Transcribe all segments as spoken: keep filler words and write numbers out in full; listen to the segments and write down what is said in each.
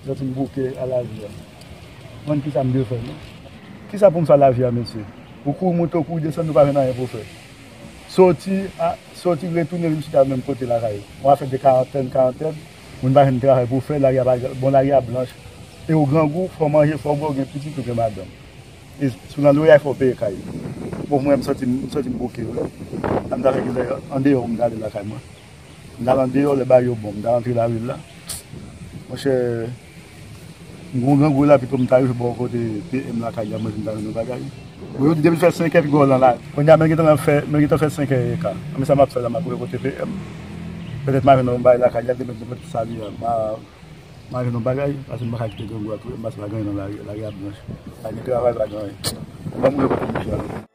Santi m bouke a lavi a. Mwen, kisa m dwe fè, non? Kisa pou m fè a lavi a, mesye? Ou kouri monte, ou kouri desann, ou pa jwenn anyen pou w fè. Soti, a, soti, retounen, vin chita menm kote lakay ou. Ou a fè de karantèn, karantèn, moun pa jwenn travay pou w fè, lari a pa, bon, lari a blanch. E ou grangou, fò w manje, fò w bwè, ou gen pitit, ou gen madanm. E sou nan loyay, fò w peye kay. Bon, mwen, m santi, m santi m bouke, wi. Sa m ta fè ki lè andeyò pou m ta ale lakay mwen. M t al andeyò, lè bagay yo bon, m t al antre lavil la. Monchè, m gon grangou la, pito m ta rive bò kote P M lakay li a, mwen vin ta jwenn yon bagay. Bon, yo di depi l fè senkè, piga w lan la. Kounye a, mwen gentan fè, mwen gentan fè senkè eka. Anben sa m ap fè la, m ap rive kote P M. Petèt m a jwenn yon bagay lakay li a, demen, demen sa li a. M a, m a jwenn yon bagay, paske m pa ka kite grangou a touye m, paske pa gen anyen nan lari, lari a blanch. Pa gen travay, pa gen anyen. Ban m rive kote misye a.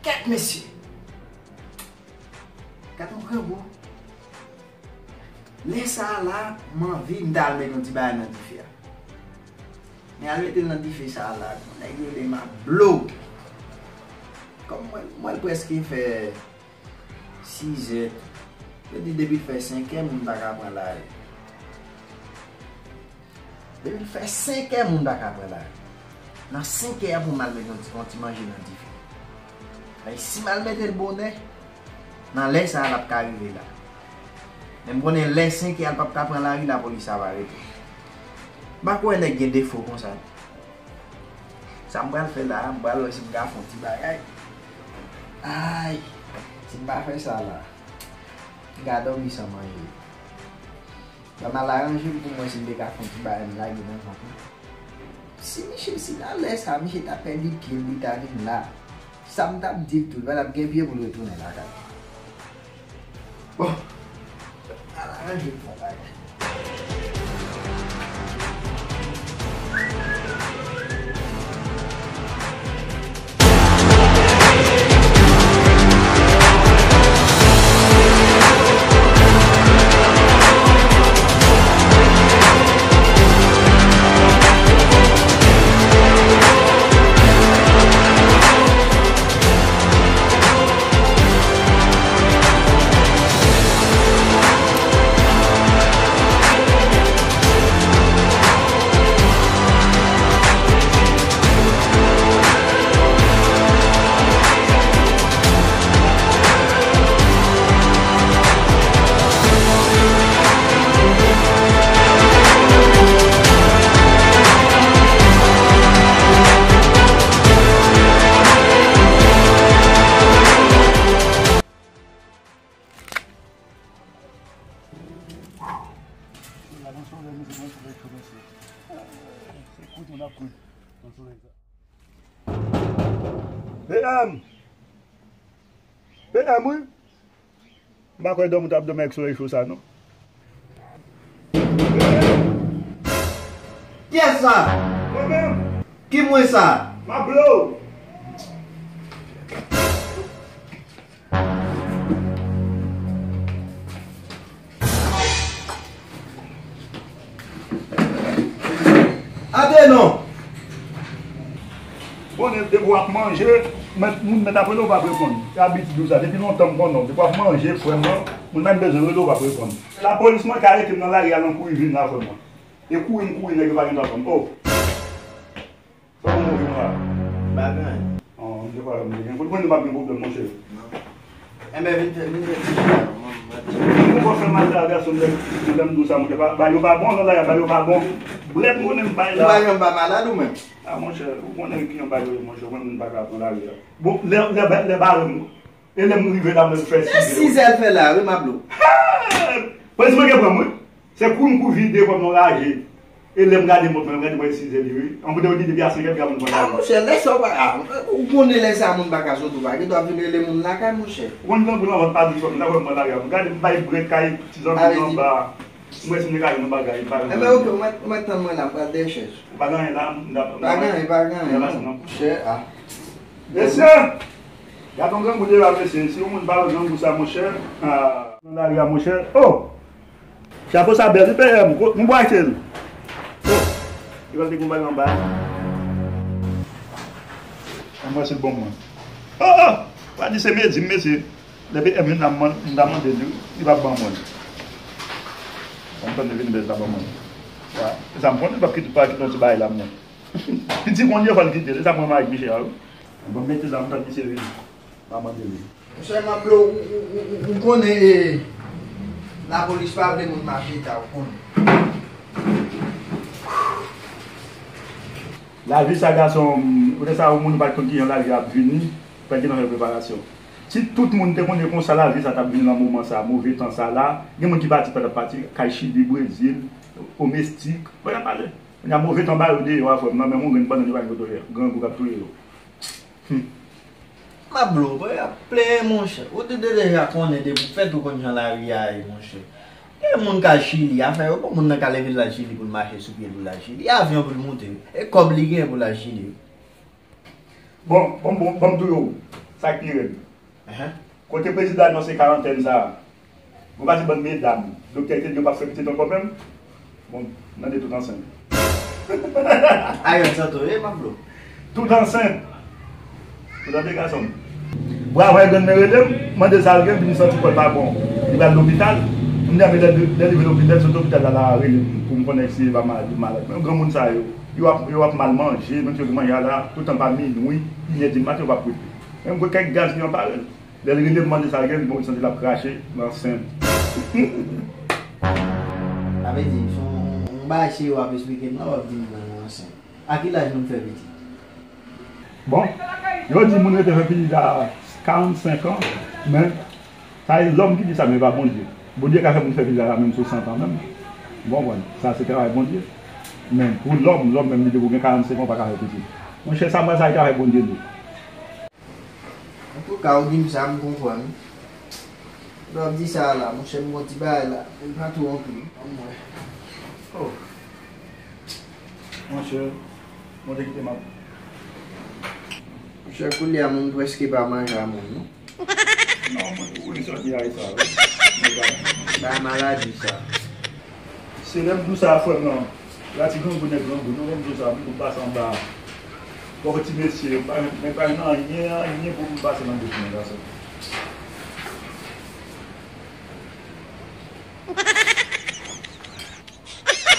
Kèt, mesye! Gad yon grangou. Lè sa a la, m anvi, m ta al met yon ti bagay nan dife a. Men al mete l nan dife sa a la, nèg rele m ap blo. Kòm mwen, mwen prèske fè sizè. Yo di depi l fè senkè, moun pa ka pran lari. Depi l fè senkè, moun pa ka pran lari. Nan senkè a pou m al met yon ti, yon ti manje nan dife. Men si m al mete l bonè, nan lè sa a, l ap ka rive la. Men m konnen lè senkè a, l p ap ka pran lari, lapolis ap arete. M pa kwè nèg gen defo konsa. Sa m pral fè la a, m pral wè si m ka fè yon ti bagay. Ay, si m pa fè sa la, m ka dòmi san manje. Ban m al aranje m pou m wè si m te ka fè yon ti bagay m lage nan vant mwen. Si misye, si nan lè sa a, misye ta pèdi pye l, li ta vin la. Sa m t ap di l tou, l pa t ap gen pye pou l retounen lakay. Bon, al aranje l fè yon bagay. P M! P M, wi. M pa kwè dòmi w t ap dòmi avèk solèy cho sa, non. Kiyès sa? Mwen menm. Ki mwen sa? M ap blow. Antre non. Konnen depi w ap manje, mèt, moun mèt ap rele w, w p ap reponn. Se abitid ou sa. Depi lontan m konnen w. Depi w ap manje, frè m nan, moun pa t bezwen rele w, w p ap reponn. Lapolis manke arete m nan lari a, nan kouri vin la, frè m nan. E kouri m kouri, nèg yo pa gen tan pran m. Oh! Sa w konn ouvri mwa? M pa gen anyen. An, m te pale, m te gen. Kote mwen, m ap gen pwoblèm, monchè. Non. Enben, vin fè, vin fè ti chita non, mwen, mwen. Mwen poko fè mal travèse, m lè, lè m di w sa, monchè, ba, ba yo pa bon, non, la, ba yo pa bon. Blèd, m konnen m bay la. Ou pa janm pa malad ou menm? A, monchè, ou konnen ki jan bagay yo ye, monchè, mwen, m pa ka pran lari a. Bon, lè, lè, lè bare m, e lè m rive la, mwen fè sizè. Lè sizè l fè la, wi, m ap lo. Hey! Polis manke pran m, wi. Se kou m kou vide kòm yon raje. E lè m gade mont mwen, m gade mwen size li, wi. An kote yo di depi a senkè, m ka moun pran lari. Monchè, lè sa w pa, a, ou konnen lè sa moun pa ka sot, ou pa gen dwa vin rele moun lakay, monchè. Ou konn grangou nan vant pa di fò m ta fè m pran lari. M gade m bay brèt kay ti zanmi yo anba. M wè si m te ka jwenn yon bagay, m pa jwenn anyen. Enben, oke, ou mèt, ou mèt tann mwen la, m pral dèyè chèz. Ou pa gen anyen la, m ta, m ta, pa gen anyen, pa gen anyen, non. Monchè, a. Mesye! Gade yon grangou deyò a, mesye. Si yon moun pa wè grangou sa, monchè, a, nan lari a, monchè. Oh! Chapo sa bèl, wi, P M. Ko-, nou bò achte l. Oh! Li pral te konpay anba. Ann wè si l ban mwen. Oh, oh! Pa di se mezi m, mesye. Lè P M vin la, m man-, m ta mande l, li, li p ap ban mwen. Ban m tann li vin bèl, li ta ban mwen. Wa. E sa m konnen, li p ap kite, pa kite yon ti bagay la, mwen. Piti kounye fò l kite, se sa mwen avèk Michel a, wi. Bon, mete zam, tann misye vini. M a mande li. Monchè Mablo, ou, ou, ou, ou, ou konnen, e, lapolis pa vle moun mache ta, ou konnen. Lavi sa, gason, ou te sa, yon moun ou pa t konn kijan lavi a ap vini, fè gen nan fè preparasyon. Si tout moun te konnen konsa lavi sa t ap vini nan moman sa, move tan sa la, gen moun ki pati, pa t ap pati, kay Chili, Brezil, o Mestik, mwen ap pale. Kounye a move tan ba yo deyò a, frè m, nan menm yon grenn bannann yo pa gen kote yo ye, grangou k ap touye yo. Hmm. Mablo, bò, y ap plenyen, monchè. Ou te deja konnen depi w fèt ou konn jan lari a ye, monchè. Gen moun k al Chili, afè yo bon, moun nan ka leve l al Chili pou l mache sou pye l pou l al Chili. E avyon pou l moute, wi. E kòb li gen pou l al Chili, wi. Bon, bon, bon, bon, m di w, sa k pi rèd. Ahan. Kote prezidan anonse karantèn sa a, gon pati bann medam, doktè te di yo p ap fè pitit ankò menm. Bon, m tande tout ansent. Ariel Santo, e, Mablo? Tout ansent. Ou tande, gason m? Bravè grann mè rele m, mande sa l gen, vin santi kò l pa bon. Li pral lopital. M di a, men lè, lè li rive lopital, sot lopital la, la rele m pou m konnen si li pa malad, li malad. Men granmoun sa yo, yo ap, yo ap mal manje, menm si yo gen manje a la, toutan pa minwi, inè di maten, yo p ap kwit. Menm gwo kèk gaz li anpare l. Lè l rele m mande sa l gen, bon, li santi l ap krache, l ansent. Sa vle di, se yon, yon bagay serye w ap esplike m la, w ap di m nan yon ansent. A ki laj moun fè pitit? Bon, yo di moun rete fè pitit a karannsenk an, men sa e lòm ki di sa, men pa Bondye. Bondye ka fè moun fè pitit a la menm sou sant an menm. Ou konprann? Sa se travay Bondye. Men pou lòm, lòm menm li depi w gen karannsenk an, w pa ka fè pitit. Monchè, sa mwen sa e travay Bondye li. Antouka, ou di m sa, m konprann. Lè w ap di sa a la, monchè, m gon ti bagay la, men m pa twò anpil. Anmwey. Oh. Monchè, bon, te kite m ap. Monchè, kounye a, moun prèske pa manje a moun, non. Non, mwen, ou wè sa, di a sa, wi. Mwen pa. Sa maladi, sa. Se lè m di w sa, frè m nan, la ti grangou nèg grangou, non, lè m di w sa, m tou pase anba. Bò ti mesye, pa, men pa nan anyen, anyen pou m pase nan bouch mwen, gason.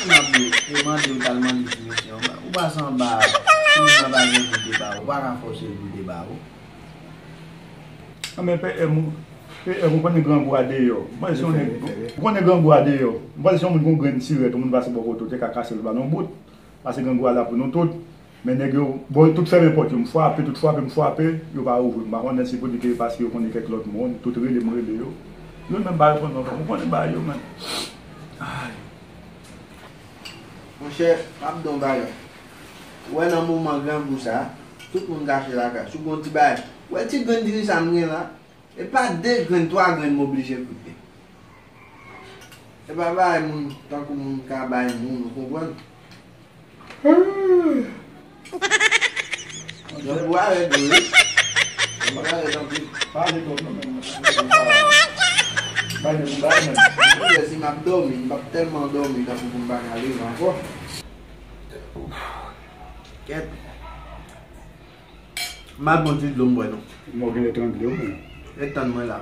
M ap di w, te mande w t al mande ti mesye anba. Ou pase anba, si moun nan pa gen pou deba, ou pa ka fòse l pou deba, ou. Anben, P M, P M, ou konnen grangou a deyò. M panse se yon nèg, ou konnen grangou a deyò. M panse se yon moun ki gon grenn sirèt, yon moun pase bò kote w te ka kase l ba l yon bout. Pase grangou a la pou nou tout. Men nèg yo, bon, tout fèmen pòt yo, m frape, tout frape, m frape, yo pa ouvri. M pa konnen si pou di ke paske yo konnen kèk lòt moun, tout rele m rele yo. Yo menm pa reponn non, m konnen bagay yo, men. Ay. Monchè, m ap di w yon bagay. Ou wè nan moman grangou sa, tout moun kache lakay. Si w gen yon ti bagay, ou wè ti grenn diri sa m gen la, e pa de grenn, twa grenn m oblije koupe. E pa bay moun, tankou moun ka bay moun, ou konprann? Jan pou arèt vre wi. Jan pou arèt anpil. Pale twòp non, men mwen, mwen, mwen, bay men, bay men. Mwen, si m ap dòmi, m p ap tèlman dòmi tankou pou m pa ka leve ankò. Kèt. M al pran ti dlo m bwè non. Mò gen etrangle w menm. Ret tann mwen la.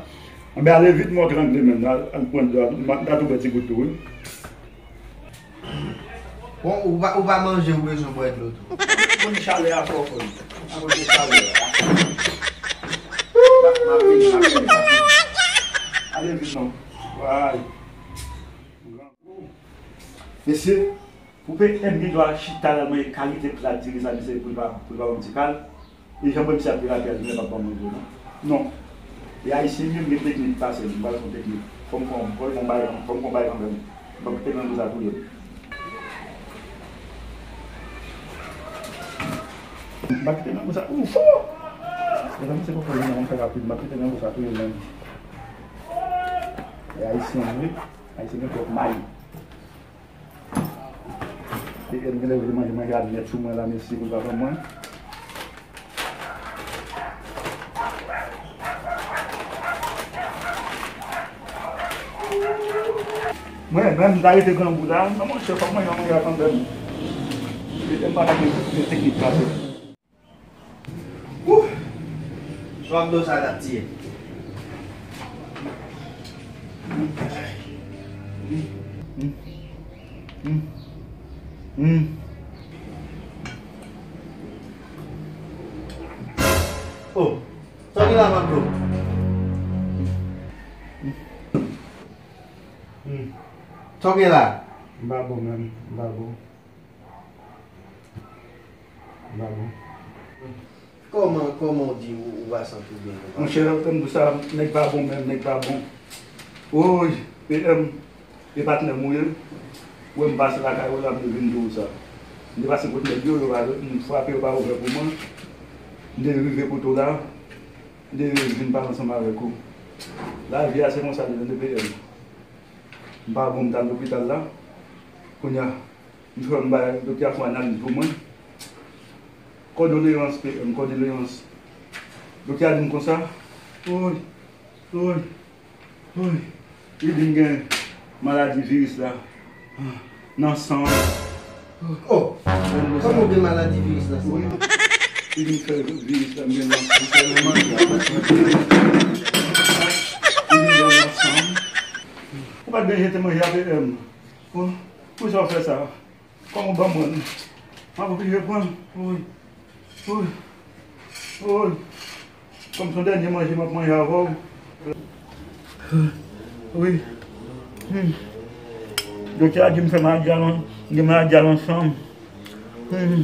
Anben ale vit mò trangle menm. Al, al pran dlo a. M ta tou bwè ti gout tou wi. Bon, ou pa, ou pa manje, ou bezwen bwè dlo tou. Konn chalè a fò, konn. Akoz de chalè a. M ap, m ap vini, m ap vini, m ap vini. Ale vit non. Way. Mesye, pou P M gen dwa chita la manje kalite plat diri sa, mesye, pou li pa, pou li pa ban m ti kal. E jan mwen misye ap derape a, li menm p ap ban m manje, non. Non. E ayisyen menm gen teknik pase m, m pral fè yon teknik. Fò m fè yon, fò m fè yon bagay, fò m fè yon bagay kanmenm. Fò m te nan sa touye m. M ap kite grangou sa. Ou fò! Mezanmi, se poko vini, m fè rapid. M ap kite grangou sa touye l menm. E ayisyen vre. Ayisyen gen twòp may. E, e m genlè vle manje, manje a nèt sou mwen la, mèsi pou l pa ban mwen. Mwen menm, m ta rete grangou la. Non, monchè, fòk mwen yon manje a kanmenm. E, e m pa ka gen, gen teknik sa tou. Wouh! Swaf dlo sa t ap tiye. Oh, sa w gen la, Pablo? Sa w gen la? M pa bon menm, m pa bon. M pa bon. Kòman, kòman w di ou, ou pa santi w byen konsa? Monchè, lè w tann di sa, nèg pa bon menm, nèg pa bon. Woy, P M, e patnè m ou ye. Ou wè m pase lakay ou la, m te vin di w sa. M te pase kot nèg yo, yo pa, m frape, yo pa ouvè pou mwen. M te rive kote w la, m te vin pale ansanm avèk ou. Lavi a se konsa li ye, tande, P M. M pa bon, m t al lopital la. Kounye a, m fè m bay, doktè a fè analiz pou mwen. Kòdoleyans, P M, kòdoleyans. Doktè a di m konsa, woy, woy, woy. Li di m gen maladi viris la nan san m. Oh, kòman w gen maladi viris nan san w? Wi. Li di m fè viris la, m gen nan, m fè nan manje a. Li di m gen nan san m. Ou pa t bezwen jete manje a, P M. Pou, pou sa w fè sa, kòman w ban mwen l? M ap oblije pran l. Woy. Woy. Woy. Kòm se yon dènye manje m ap manje avè w. Wi. Hmm. Doktè a di m fè maladi a nan, m gen maladi a nan san m. Hmm.